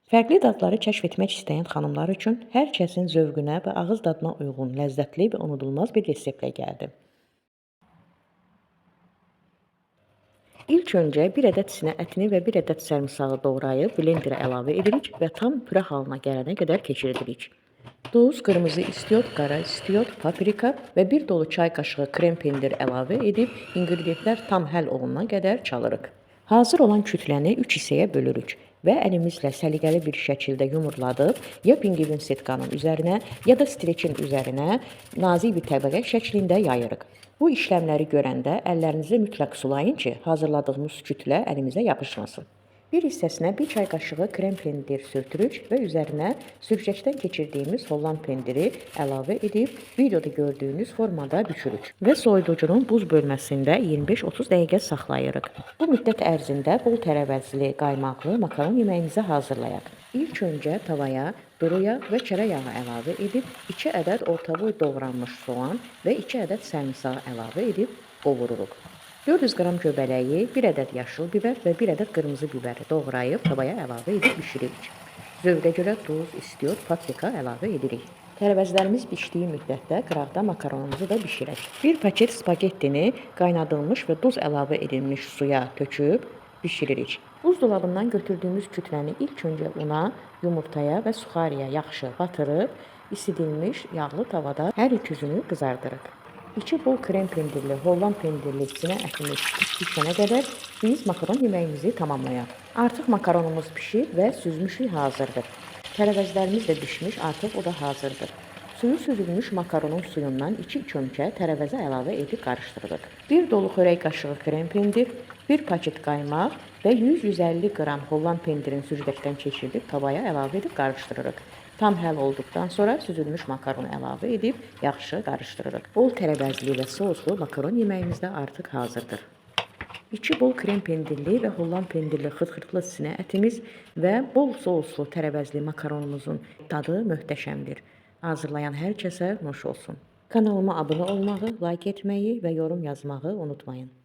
Fərqli dadları kəşf etmək istəyən xanımlar üçün hər kəsin zövqünə və ağız dadına uyğun ləzzətli və unudulmaz bir reseptlə gəldim. İlk öncə bir ədəd sinə ətini və bir ədəd sarımsağı doğrayıb blenderə əlavə edirik və tam püre halına gələnə qədər keçirdirik. Duz, qırmızı istiot, qara istiot, paprika və bir dolu çay qaşığı krem pendir əlavə edib ingredientlər tam həll olunana qədər çalırıq. Hazır olan kütləni 3 hissəyə bölürük və əlimizlə səliqəli bir şəkildə yumurladıb ya pingvin setkanın üzərinə, ya da streçin üzərinə nazik bir təbəqə şəklində yayırıq. Bu işləmləri görəndə əllərinizi mütləq sulayın ki, hazırladığımız kütlə əlimizə yapışmasın. Bir hissəsinə bir çay qaşığı krem pendir sürtürük və üzərinə sürgəcdən keçirdiyimiz Holland pendiri əlavə edib videoda gördüyünüz formada bükürük və soyuducunun buz bölməsində 25-30 dəqiqə saxlayırıq. Bu müddət ərzində bol tərəvəzli, qaymaqlı makaron yeməyimizi hazırlayaq. İlk öncə tavaya duru yağ və kərə yağı əlavə edib 2 ədəd orta boy doğranmış soğan və 2 ədəd sarımsağı əlavə edib qovururuq. 400 qram göbələyi, 1 ədəd yaşıl biber və 1 ədəd qırmızı bibəri doğrayıb tavaya əlavə edib bişiririk. Zövqə görə duz, istiot, paprika əlavə edirik. Tərəvəzlərimiz bişdiyi müddətdə qıraqda makaronumuzu da bişirək. Bir paket spagettini qaynadılmış və duz əlavə edilmiş suya töküb bişiririk. Buzdolabından götürdüyümüz kütləni ilk öncə una, yumurtaya və suxariyə yaxşı batırıb isidilmiş yağlı tavada hər iki üzünü qızardırıq. İçi bol krem pendirli, Holland pendirli sinə ətimiz pişənə qədər biz makaron yeməyimizi tamamlayaq. Artıq makaronumuz pişib və süzmüşlük hazırdır. Tərəvəzlərimiz də bişmiş, artıq o da hazırdır. Suyu süzülmüş makaronun suyundan 2 çömçə tərəvəzə əlavə edib qarışdırırıq. Bir dolu xörək qaşığı krem pendir, bir paket qaymaq və 100-150 qram Holland pendirini süzgəcdən keçirdib tavaya əlavə edib qarışdırırıq. Tam həll olduqdan sonra süzülmüş makaronu əlavə edib yaxşı qarışdırırıq. Bol tərəvəzli və souslu makaron yeməyimiz də artıq hazırdır. İçi bol krem pendirli və Holland pendirli xıt-xıtlı sinə ətimiz və bol souslu tərəvəzli makaronumuzun dadı möhtəşəmdir. Hazırlayan hər kəsə nuş olsun. Kanalıma abunə olmağı, like etməyi və yorum yazmağı unutmayın.